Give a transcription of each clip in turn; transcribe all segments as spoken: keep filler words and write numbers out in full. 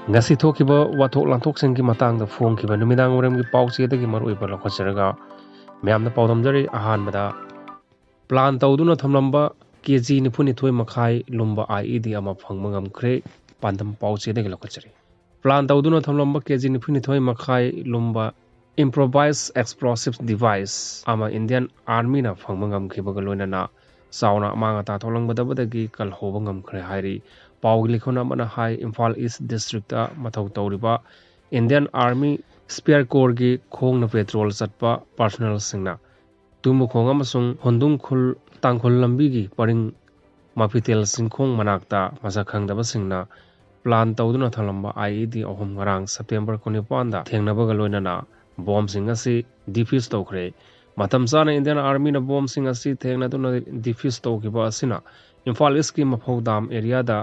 ꯉꯁꯤ ꯊꯣꯛꯈꯤꯕ ꯋꯥꯊꯣꯛ ꯂꯥꯟꯊꯣꯛꯁꯤꯡꯒꯤ ꯃꯇꯥꯡꯗ ꯐꯣꯡꯈꯤꯕ ꯅꯨꯃꯤꯗꯥꯡ ꯋꯥꯏꯔꯝꯒꯤ ꯄꯥꯎꯆꯦꯗꯒꯤ ꯃꯔꯨꯑꯣꯏꯕ ꯂꯧꯈꯠꯆꯔꯒ ꯃꯌꯥꯝꯗ ꯄꯥꯎꯗꯝꯖꯔꯤ꯫ ꯑꯍꯥꯟꯕꯗ, ꯄ꯭ꯂꯥꯟ ꯇꯧꯗꯨꯅ ꯊꯝꯂꯝꯕ ꯀꯦ ꯖꯤ ꯅꯤꯐꯨꯅꯤꯊꯣꯏ ꯃꯈꯥꯏ ꯂꯨꯝꯕ ꯑꯥꯏ ꯏ ꯗꯤ ꯑꯃ ꯐꯪꯕ ꯉꯝꯈ꯭ꯔꯦ꯫ ꯄꯥꯟꯗꯝ ꯄꯥꯎꯆꯦꯗꯒꯤ ꯂꯧꯈꯠꯆꯔꯤ꯫ ꯄ꯭ꯂꯥꯟ ꯇꯧꯗꯨꯅ ꯊꯝꯂꯝꯕ ꯀꯦ ꯖꯤ ꯅꯤꯐꯨꯅꯤꯊꯣꯏ ꯃꯈꯥꯏ ꯂꯨꯝꯕ improvised explosive device ꯑꯃ Indian Armyꯅ ꯐꯪꯕ ꯉꯝꯈꯤꯕꯒ ꯂꯣꯏꯅꯅ ꯆꯥꯎꯅ ꯑꯃꯥꯡ ꯑꯇꯥ ꯊꯣꯛꯂꯝꯒꯗꯕꯗꯒꯤ ꯀꯜꯍꯧꯕ ꯉꯝꯈ꯭ꯔꯦ ꯍꯥꯏꯔꯤ꯫ ꯄꯥꯎꯒꯤ ꯂꯤꯈꯨꯟ ꯑꯃꯅ ꯍꯥꯏ, ꯏꯝꯐꯥꯜ ꯏꯁ ꯗꯤꯁꯇ꯭ꯔꯤꯛꯇ ꯃꯊꯧ ꯇꯧꯔꯤꯕ Indian Army Spear Corps ꯒꯤ ꯈꯣꯡꯅ ꯄꯦꯇ꯭ꯔꯣꯜ ꯆꯠꯄ ꯄꯥꯔꯁꯣꯅꯦꯜꯁꯤꯡꯅ ꯇꯨꯃꯨꯈꯣꯡ ꯑꯃꯁꯨꯡ ꯍꯣꯟꯗꯨꯡ ꯈꯨꯜ ꯇꯥꯡꯈꯨꯜ ꯂꯝꯕꯤꯒꯤ ꯄꯔꯤꯡ ꯃꯥꯄꯤꯇꯦꯜ ꯆꯤꯡꯈꯣꯡ ꯃꯅꯥꯛꯇ ꯃꯁꯛ ꯈꯪꯗꯕꯁꯤꯡꯅ ꯄ꯭ꯂꯥꯟ ꯇꯧꯗꯨꯅ ꯊꯝꯂꯝꯕ ꯑꯥꯏ ꯏ ꯗꯤ ꯑꯍꯨꯝ ꯉꯔꯥꯡ ꯁꯦꯞꯇꯦꯝꯕꯔ ꯀꯨꯟꯅꯤꯄꯥꯟꯗ ꯊꯦꯡꯅꯕꯒ ꯂꯣꯏꯅꯅ ꯕꯣꯝꯁꯤꯡ ꯑꯁꯤ ꯗꯤꯐ꯭ꯌꯨꯁ ꯇꯧꯈ꯭ꯔꯦ꯫ ꯃꯇꯝ ꯆꯥꯅ ꯏꯟꯗꯤꯌꯥꯟ ꯑꯥꯔꯃꯤꯅ ꯕꯣꯝꯁꯤꯡ ꯑꯁꯤ ꯊꯦꯡꯅꯗꯨꯅ ꯗꯤꯐ꯭ꯌꯨꯁ ꯇꯧꯈꯤꯕ ꯑꯁꯤꯅ ꯏꯝꯐꯥꯜ ꯏꯁꯀꯤ ꯃꯐꯧ ꯗꯥꯝ ꯑꯦꯔꯤꯌꯥꯗ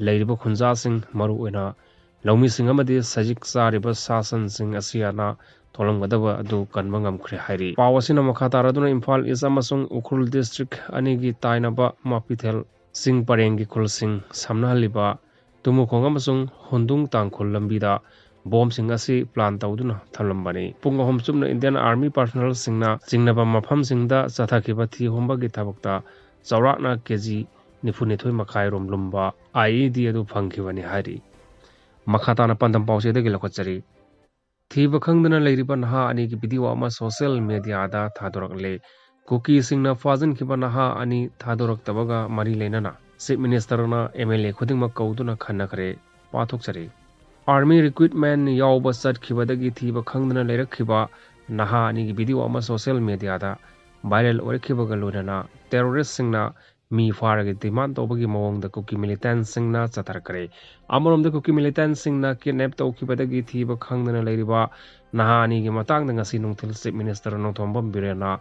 ꯂꯩꯔꯤꯕ ꯈꯨꯟꯖꯥꯁꯤꯡ, ꯃꯔꯨꯑꯣꯏꯅ ꯂꯧꯃꯤꯁꯤꯡ ꯑꯃꯗꯤ ꯁꯖꯤꯛ ꯆꯥꯔꯤꯕ ꯁꯥ ꯁꯟꯁꯤꯡ ꯑꯁꯤ ꯑꯅꯥ ꯊꯣꯛꯂꯝꯒꯗꯕ ꯑꯗꯨ ꯀꯟꯕ ꯉꯝꯈ꯭ꯔꯦ ꯍꯥꯏꯔꯤ꯫ ꯄꯥꯎ ꯑꯁꯤꯅ ꯃꯈꯥ ꯇꯥꯔꯗꯨꯅ ꯏꯝꯐꯥꯜ ꯏꯁ ꯑꯃꯁꯨꯡ ꯎꯈ꯭ꯔꯨꯜ ꯗꯤꯁꯇ꯭ꯔꯤꯛ ꯑꯅꯤꯒꯤ ꯇꯥꯏꯅꯕ ꯃꯥꯄꯤꯊꯦꯜ ꯆꯤꯡ ꯄꯔꯦꯡꯒꯤ ꯈꯨꯜꯁꯤꯡ ꯁꯝꯅꯍꯜꯂꯤꯕ ꯇꯨꯃꯨꯈꯣꯡ ꯑꯃꯁꯨꯡ ꯍꯨꯟꯗꯨꯡ ꯇꯥꯡꯈꯨꯜ ꯂꯝꯕꯤꯗ ꯕꯣꯝꯁꯤꯡ ꯑꯁꯤ ꯄ꯭ꯂꯥꯟ ꯇꯧꯗꯨꯅ ꯊꯝꯂꯝꯕꯅꯤ꯫ ꯄꯨꯡ ꯑꯍꯨꯝ ꯆꯨꯞꯅ ꯏꯟꯗꯤꯌꯟ ꯑꯥꯔꯃꯤ ꯄꯥꯔꯁꯣꯅꯦꯜꯁꯤꯡꯅ ꯆꯤꯡꯅꯕ ꯃꯐꯝꯁꯤꯡꯗ ꯆꯠꯊꯈꯤꯕ ꯊꯤ ꯍꯨꯝꯕꯒꯤ ꯊꯕꯛꯇ ꯆꯥꯎꯔꯥꯛꯅ ꯀꯦ ꯖꯤ ꯅꯤꯐꯨꯅꯤꯊꯣꯏ ꯃꯈꯥꯏ ꯔꯣꯝ ꯂꯨꯝꯕ ꯑꯥꯏ ꯏ ꯗꯤ ꯑꯗꯨ ꯐꯪꯈꯤꯕꯅꯤ ꯍꯥꯏꯔꯤ꯫ ꯃꯈꯥ ꯇꯥꯅ ꯄꯥꯟꯗꯝ ꯄꯥꯎꯆꯦꯗꯒꯤ ꯂꯧꯈꯠꯆꯔꯤ꯫ ꯊꯤꯕ ꯈꯪꯗꯅ ꯂꯩꯔꯤꯕ ꯅꯍꯥ ꯑꯅꯤꯒꯤ ꯚꯤꯗꯤꯑꯣ ꯑꯃ ꯁꯣꯁꯤꯌꯦꯜ ꯃꯦꯗꯤꯌꯥꯗ ꯊꯥꯗꯣꯔꯛꯂꯦ꯫ ꯀꯨꯀꯤꯁꯤꯡꯅ ꯐꯥꯖꯤꯟꯈꯤꯕ ꯅꯍꯥ ꯑꯅꯤ ꯊꯥꯗꯣꯔꯛꯇꯕꯒ ꯃꯔꯤ ꯂꯩꯅꯅ ꯆꯤꯐ ꯃꯤꯅꯤꯁꯇꯔꯅ ꯑꯦꯝ ꯑꯦꯜ ꯑꯦ ꯈꯨꯗꯤꯡꯃꯛ ꯀꯧꯗꯨꯅ ꯈꯟꯅꯈ꯭ꯔꯦ꯫ ꯄꯥꯊꯣꯛꯆꯔꯤ꯫ ꯑꯥꯔꯃꯤ ꯔꯤꯀ꯭ꯔꯨꯏꯠꯃꯦꯟ ꯌꯥꯎꯕ ꯆꯠꯈꯤꯕꯗꯒꯤ ꯊꯤꯕ ꯈꯪꯗꯅ ꯂꯩꯔꯛꯈꯤꯕ ꯅꯍꯥ ꯑꯅꯤꯒꯤ ꯚꯤꯗꯤꯑꯣ ꯑꯃ ꯁꯣꯁꯤꯌꯦꯜ ꯃꯦꯗꯤꯌꯥꯗ ꯚꯥꯏꯔꯦꯜ ꯑꯣꯏꯔꯛꯈꯤꯕꯒ ꯂꯣꯏꯅꯅ ꯇꯦꯔꯣꯔꯤꯁꯁꯤꯡꯅ ꯃꯤ ꯐꯥꯔꯒ ꯗꯤꯃꯥꯟ ꯇꯧꯕꯒꯤ ꯃꯑꯣꯡꯗ ꯀꯨꯀꯤ ꯃꯤꯂꯤꯇꯦꯟꯠꯁꯤꯡꯅ ꯆꯠꯊꯔꯛꯈ꯭ꯔꯦ꯫ ꯑꯃꯔꯣꯝꯗ ꯀꯨꯀꯤ ꯃꯤꯂꯤꯇꯦꯟꯠꯁꯤꯡꯅ ꯀꯤꯗꯅꯦꯞ ꯇꯧꯈꯤꯕꯗꯒꯤ ꯊꯤꯕ ꯈꯪꯗꯅ ꯂꯩꯔꯤꯕ ꯅꯍꯥ ꯑꯅꯤꯒꯤ ꯃꯇꯥꯡꯗ ꯉꯁꯤ ꯅꯨꯡꯊꯤꯜ ꯆꯤꯐ ꯃꯤꯅꯤꯁꯇꯔ ꯅꯣꯡꯊꯣꯝꯕꯝ ꯕꯤꯔꯦꯟꯅ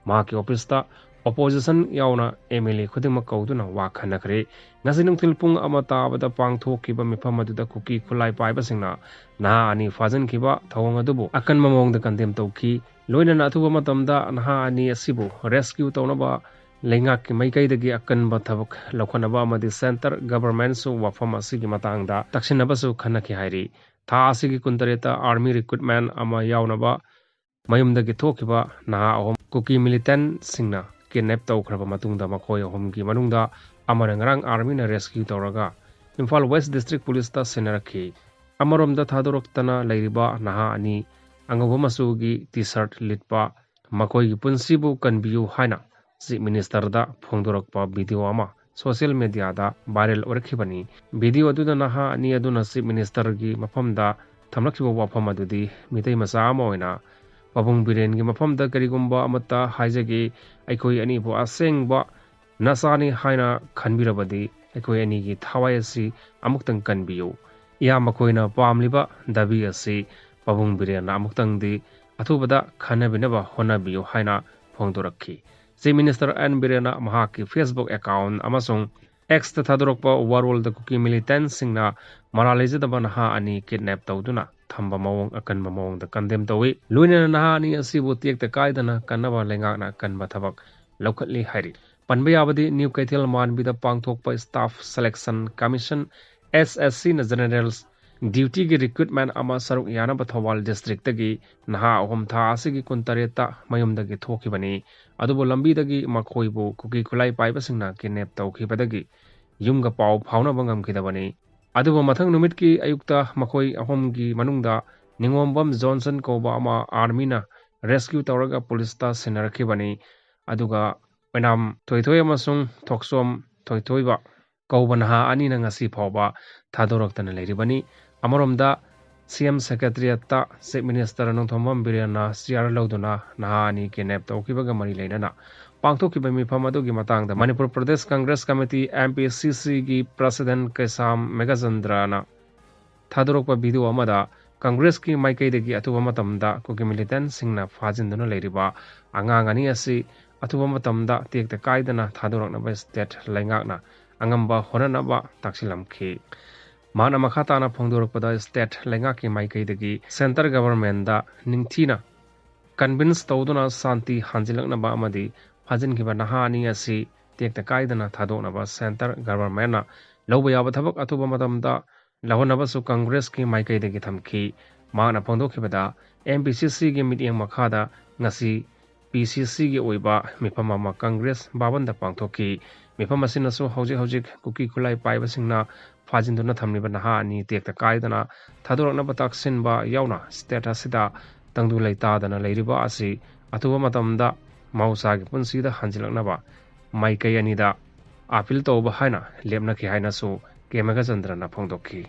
ꯃꯍꯥꯛꯀꯤ ꯑꯣꯐꯤꯁꯇ ꯑꯣꯄꯣꯖꯤꯁꯟ ꯌꯥꯎꯅ ꯑꯦꯝ ꯑꯦꯜ ꯑꯦ ꯈꯨꯗꯤꯡꯃꯛ ꯀꯧꯗꯨꯅ ꯋꯥ ꯈꯟꯅꯈ꯭ꯔꯦ꯫ ꯉꯁꯤ ꯅꯨꯡꯊꯤꯜ ꯄꯨꯡ ꯑꯃ ꯇꯥꯕꯗ ꯄꯥꯡꯊꯣꯛꯈꯤꯕ ꯃꯤꯐꯝ ꯑꯗꯨꯗ ꯀꯨꯀꯤ ꯈꯨꯠꯂꯥꯏ ꯄꯥꯏꯕꯁꯤꯡꯅ ꯅꯍꯥ ꯑꯅꯤ ꯐꯥꯖꯤꯟꯈꯤꯕ ꯊꯧꯑꯣꯡ ꯑꯗꯨꯕꯨ ꯑꯀꯟꯕ ꯃꯑꯣꯡꯗ ꯀꯟꯗꯦꯝ ꯇꯧꯈꯤ꯫ ꯂꯣꯏꯅꯅ ꯑꯊꯨꯕ ꯃꯇꯝꯗ ꯅꯍꯥ ꯑꯅꯤ ꯑꯁꯤꯕꯨ ꯔꯦꯁꯀ꯭ꯌꯨ ꯇꯧꯅꯕ ꯂꯩꯉꯥꯛꯀꯤ ꯃꯥꯏꯀꯩꯗꯒꯤ ꯑꯀꯟꯕ ꯊꯕꯛ ꯂꯧꯈꯠꯅꯕ ꯑꯃꯗꯤ centre governmentꯁꯨ ꯋꯥꯐꯝ ꯑꯁꯤꯒꯤ ꯃꯇꯥꯡꯗ ꯇꯛꯁꯤꯟꯅꯕꯁꯨ ꯈꯟꯅꯈꯤ ꯍꯥꯏꯔꯤ꯫ ꯊꯥ ꯑꯁꯤꯒꯤ ꯀꯨꯟꯇꯔꯦꯠꯇ army recruitment ꯑꯃ ꯌꯥꯎꯅꯕ ꯃꯌꯨꯝꯗꯒꯤ ꯊꯣꯛꯈꯤꯕ ꯅꯍꯥ ꯑꯍꯨꯝ ꯀꯨꯀꯤ militantꯁꯤꯡꯅ kidnap ꯇꯧꯈ꯭ꯔꯕ ꯃꯇꯨꯡꯗ ꯃꯈꯣꯏ ꯑꯍꯨꯝꯒꯤ ꯃꯅꯨꯡꯗ ꯑꯃꯅ ꯉꯔꯥꯡ armyꯅ rescue ꯇꯧꯔꯒ ꯏꯝꯐꯥꯜ West District Policeꯇ ꯁꯤꯟꯅꯔꯛꯈꯤ꯫ ꯑꯃꯔꯣꯝꯗ ꯊꯥꯗꯣꯔꯛꯇꯅ ꯂꯩꯔꯤꯕ ꯅꯍꯥ ꯑꯅꯤ ꯑꯉꯧꯕ ꯃꯆꯨꯒꯤ T-shirt ꯂꯤꯠꯄ ꯃꯈꯣꯏꯒꯤ ꯄꯨꯟꯁꯤꯕꯨ ꯀꯟꯕꯤꯌꯨ ꯍꯥꯏꯅ Chief Ministerꯗ ꯐꯣꯡꯗꯣꯔꯛꯄ video ꯑꯃ social mediaꯗ viral ꯑꯣꯏꯔꯛꯈꯤꯕꯅꯤ꯫ Video ꯑꯗꯨꯗ ꯅꯍꯥ ꯑꯅꯤ ꯑꯗꯨꯅ Chief Ministerꯒꯤ ꯃꯐꯝꯗ ꯊꯝꯂꯛꯈꯤꯕ ꯋꯥꯐꯝ ꯑꯗꯨꯗꯤ ꯃꯤꯇꯩ ꯃꯆꯥ ꯑꯃ ꯑꯣꯏꯅ ꯄꯥꯕꯨꯡ ꯕꯤꯔꯦꯟꯒꯤ ꯃꯐꯝꯗ ꯀꯔꯤꯒꯨꯝꯕ ꯑꯃꯠꯇ ꯍꯥꯏꯖꯒꯦ, ꯑꯩꯈꯣꯏ ꯑꯅꯤꯕꯨ ꯑꯁꯦꯡꯕ ꯅꯆꯥꯅꯤ ꯍꯥꯏꯅ ꯈꯟꯕꯤꯔꯕꯗꯤ ꯑꯩꯈꯣꯏ ꯑꯅꯤꯒꯤ ꯊꯋꯥꯏ ꯑꯁꯤ ꯑꯃꯨꯛꯇꯪ ꯀꯟꯕꯤꯌꯨ꯫ ꯏꯌꯥꯝꯕ ꯈꯣꯏꯅ ꯄꯥꯝꯂꯤꯕ ꯗꯥꯕꯤ ꯑꯁꯤ ꯄꯥꯕꯨꯡ ꯕꯤꯔꯦꯟꯅ ꯑꯃꯨꯛꯇꯪꯗꯤ ꯑꯊꯨꯕꯗ ꯈꯟꯅꯕꯤꯅꯕ ꯍꯣꯠꯅꯕꯤꯌꯨ ꯍꯥꯏꯅ ꯐꯣꯡꯗꯣꯔꯛꯈꯤ꯫ Chief Minister ꯑꯦꯟ ꯕꯤꯔꯦꯟꯅ ꯃꯍꯥꯛꯀꯤ Facebook account ꯑꯃꯁꯨꯡ Xꯇ ꯊꯥꯗꯣꯔꯛꯄ ꯋꯥꯔꯣꯜꯗ ꯀꯨꯀꯤ militantꯁꯤꯡꯅ ꯃꯔꯥꯜ ꯂꯩꯖꯗꯕ ꯅꯍꯥ ꯑꯅꯤ kidnap ꯇꯧꯗꯨꯅ ꯊꯝꯕ ꯃꯑꯣꯡ ꯑꯀꯟꯕ ꯃꯑꯣꯡꯗ condemn ꯇꯧꯏ꯫ ꯂꯣꯏꯅꯅ ꯅꯍꯥ ꯑꯅꯤ ꯑꯁꯤꯕꯨ ꯇꯦꯛꯇ ꯀꯥꯏꯗꯅ ꯀꯟꯅꯕ ꯂꯩꯉꯥꯛꯅ ꯑꯀꯟꯕ ꯊꯕꯛ ꯂꯧꯈꯠꯂꯤ ꯍꯥꯏꯔꯤ꯫ ꯄꯟꯕ ꯌꯥꯕꯗꯤ ꯅ꯭ꯌꯨ ꯀꯩꯊꯦꯜ ꯃꯥꯟꯕꯤꯗ ꯄꯥꯡꯊꯣꯛꯄ Staff Selection Commission, S S Cꯅ general dutyꯒꯤ recruitment ꯑꯃ ꯁꯔꯨꯛ ꯌꯥꯅꯕ ꯊꯧꯕꯥꯜ districtꯇꯒꯤ ꯅꯍꯥ ꯑꯍꯨꯝ ꯊꯥ ꯑꯁꯤꯒꯤ ꯀꯨꯟꯇꯔꯦꯠꯇ ꯃꯌꯨꯝꯗꯒꯤ ꯊꯣꯛꯈꯤꯕꯅꯤ꯫ ꯑꯗꯨꯕꯨ ꯂꯝꯕꯤꯗꯒꯤ ꯃꯈꯣꯏꯕꯨ ꯀꯨꯀꯤ ꯈꯨꯠꯂꯥꯏ ꯄꯥꯏꯕꯁꯤꯡꯅ kidnap ꯇꯧꯈꯤꯕꯗꯒꯤ ꯌꯨꯝꯒ ꯄꯥꯎ ꯐꯥꯎꯅꯕ ꯉꯝꯈꯤꯗꯕꯅꯤ꯫ ꯑꯗꯨꯕꯨ ꯃꯊꯪ ꯅꯨꯃꯤꯠꯀꯤ ꯑꯌꯨꯛꯇ ꯃꯈꯣꯏ ꯑꯍꯨꯝꯒꯤ ꯃꯅꯨꯡꯗ ꯅꯤꯉꯣꯝꯕꯝ ꯖꯣꯟꯁꯟ ꯀꯧꯕ ꯑꯃ armyꯅ rescue ꯇꯧꯔꯒ policeꯇ ꯁꯤꯟꯅꯔꯛꯈꯤꯕꯅꯤ꯫ ꯑꯗꯨꯒ ꯑꯣꯏꯅꯥꯝ ꯊꯣꯏꯊꯣꯏ ꯑꯃꯁꯨꯡ ꯊꯣꯛꯆꯣꯝ ꯊꯣꯏꯊꯣꯏꯕ ꯀꯧꯕ ꯅꯍꯥ ꯑꯅꯤꯅ ꯉꯁꯤ ꯐꯥꯎꯕ ꯊꯥꯗꯣꯔꯛꯇꯅ ꯂꯩꯔꯤꯕꯅꯤ꯫ ꯑꯃꯔꯣꯝꯗ C M Secretariatꯇ Chief Minister Nongthombam ꯕꯤꯔꯦꯟꯅ chair ꯂꯧꯗꯨꯅ ꯅꯍꯥ ꯑꯅꯤ kidnap ꯇꯧꯈꯤꯕꯒ ꯃꯔꯤ ꯂꯩꯅꯅ ꯄꯥꯡꯊꯣꯛꯈꯤꯕ ꯃꯤꯐꯝ ꯑꯗꯨꯒꯤ ꯃꯇꯥꯡꯗ Manipur Pradesh Congress committee, M P C Cꯒꯤ president ꯀꯩꯁꯥꯝ ꯃꯦꯘꯆꯟꯗ꯭ꯔꯅ ꯊꯥꯗꯣꯔꯛꯄ video ꯑꯃꯗ ꯀꯪꯒ꯭ꯔꯦꯁꯀꯤ ꯃꯥꯏꯀꯩꯗꯒꯤ ꯑꯊꯨꯕ ꯃꯇꯝꯗ ꯀꯨꯀꯤ militantꯁꯤꯡꯅ ꯐꯥꯖꯤꯟꯗꯨꯅ ꯂꯩꯔꯤꯕ ꯑꯉꯥꯡ ꯑꯅꯤ ꯑꯁꯤ ꯑꯊꯨꯕ ꯃꯇꯝꯗ ꯇꯦꯛꯇ ꯀꯥꯏꯗꯅ ꯊꯥꯗꯣꯔꯛꯅꯕ state ꯂꯩꯉꯥꯛꯅ ꯑꯉꯝꯕ ꯍꯣꯠꯅꯅꯕ ꯇꯥꯛꯁꯤꯜꯂꯝꯈꯤ꯫ ꯃꯍꯥꯛꯅ ꯃꯈꯥ ꯇꯥꯅ ꯐꯣꯡꯗꯣꯔꯛꯄꯗ state ꯂꯩꯉꯥꯛꯀꯤ ꯃꯥꯏꯀꯩꯗꯒꯤ centre governmentꯗ ꯅꯤꯡꯊꯤꯅ convince ꯇꯧꯗꯨꯅ ꯁꯥꯟꯇꯤ ꯍꯟꯖꯤꯜꯂꯛꯅꯕ ꯑꯃꯗꯤ ꯐꯥꯖꯤꯟꯈꯤꯕ ꯅꯍꯥ ꯑꯅꯤ ꯑꯁꯤ ꯇꯦꯛꯇ ꯀꯥꯏꯗꯅ ꯊꯥꯗꯣꯛꯅꯕ centre governmentꯅ ꯂꯧꯕ ꯌꯥꯕ ꯊꯕꯛ ꯑꯊꯨꯕ ꯃꯇꯝꯗ ꯂꯧꯍꯟꯅꯕꯁꯨ ꯀꯪꯒ꯭ꯔꯦꯁꯀꯤ ꯃꯥꯏꯀꯩꯗꯒꯤ ꯊꯝꯈꯤ꯫ ꯃꯍꯥꯛꯅ ꯐꯣꯡꯗꯣꯛꯈꯤꯕꯗ, MPCCꯒꯤ ꯃꯤꯠꯌꯦꯡ ꯃꯈꯥꯗ ꯉꯁꯤ PCCꯒꯤ ꯑꯣꯏꯕ ꯃꯤꯐꯝ ꯑꯃ ꯀꯪꯒ꯭ꯔꯦꯁ ꯚꯕꯟꯗ ꯄꯥꯡꯊꯣꯛꯈꯤ꯫ ꯃꯤꯐꯝ ꯑꯁꯤꯅꯁꯨ ꯍꯧꯖꯤꯛ ꯍꯧꯖꯤꯛ ꯀꯨꯀꯤ ꯈꯨꯠꯂꯥꯏ ꯄꯥꯏꯕꯁꯤꯡꯅ ꯐꯥꯖꯤꯟꯗꯨꯅ ꯊꯝꯂꯤꯕ ꯅꯍꯥ ꯑꯅꯤ ꯇꯦꯛꯇ ꯀꯥꯏꯗꯅ ꯊꯥꯗꯣꯔꯛꯅꯕ ꯇꯛꯁꯤꯟꯕ ꯌꯥꯎꯅ state ꯑꯁꯤꯗ ꯇꯪꯗꯨ ꯂꯩꯇꯥꯗꯅ ꯂꯩꯔꯤꯕ ꯑꯁꯤ ꯑꯊꯨꯕ ꯃꯇꯝꯗ ꯃꯍꯧꯁꯥꯒꯤ ꯄꯨꯟꯁꯤꯗ ꯍꯟꯖꯤꯜꯂꯛꯅꯕ ꯃꯥꯏꯀꯩ ꯑꯅꯤꯗ appeal ꯇꯧꯕ ꯍꯥꯏꯅ ꯂꯦꯞꯅꯈꯤ ꯍꯥꯏꯅꯁꯨ ꯀꯦ ꯃꯦꯘꯆꯟꯗ꯭ꯔꯅ ꯐꯣꯡꯗꯣꯛꯈꯤ꯫